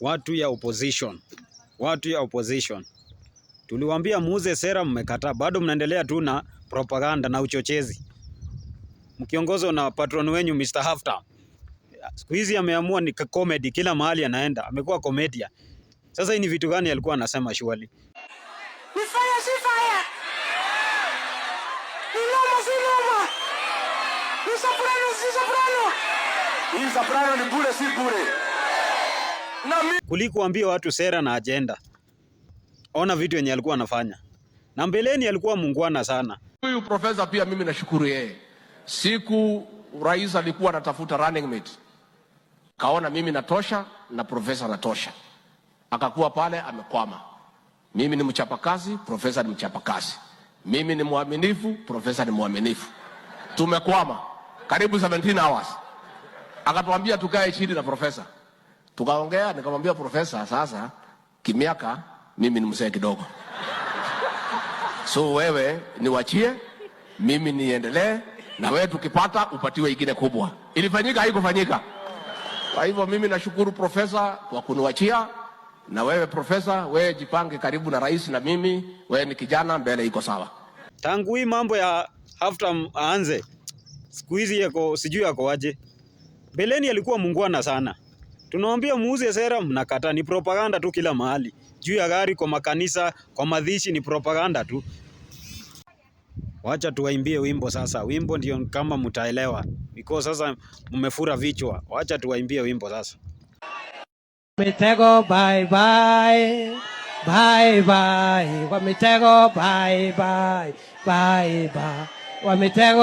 Watu ya opposition, watu ya opposition, tuliwaambia muuze sera, mmekataa, bado mnaendelea tu na propaganda na uchochezi, mkiongozwa na patron wenyu Mr. Halfterm. Siku hizi ameamua ni comedy, kila mahali anaenda, amekuwa comedian. Sasa hii ni vitu gani alikuwa anasema surely? Ni fire si fire? Ni noma si noma? Ni soprano si soprano? Hii soprano ni bure si bure. Na mimi Kuliko kuambia watu sera na agenda. Ona vitu yenye alikuwa anafanya. Na mbeleni alikuwa muungwana sana. Huyu profesa pia mimi nashukuru yeye. Siku rais alikuwa anatafuta running mate, kaona mimi natosha na profesa natosha, akakuwa pale amekwama. Mimi ni mchapakazi, profesa ni mchapakazi. Mimi ni mwaminifu, profesa ni mwaminifu. Tumekwama karibu 17 hours. Akatuambia tukae chini na profesa, tukaongea. Nikamwambia profesa, sasa kimiaka mimi ni mzee kidogo, so wewe niwachie mimi niendelee na wewe, tukipata upatiwe ingine kubwa. Ilifanyika haikufanyika? Kwa hivyo mimi nashukuru profesa kwa kuniwachia, na wewe profesa, wewe jipange karibu na rais na mimi, wewe ni kijana, mbele iko sawa. Tangu hii mambo ya halfterm aanze, siku hizi yako sijui yako aje. Mbeleni alikuwa muungwana sana. Tunawaambia muuze sera, mnakataa. Ni propaganda tu kila mahali, juu ya gari, kwa makanisa, kwa mazishi, ni propaganda tu. Wacha tuwaimbie wimbo sasa. Wimbo ndio kama mtaelewa, because sasa mmefura vichwa. Wacha tuwaimbie wimbo sasa. Mitego bye bye, bye bye, wa mitego bye bye, bye bye, wa mitego.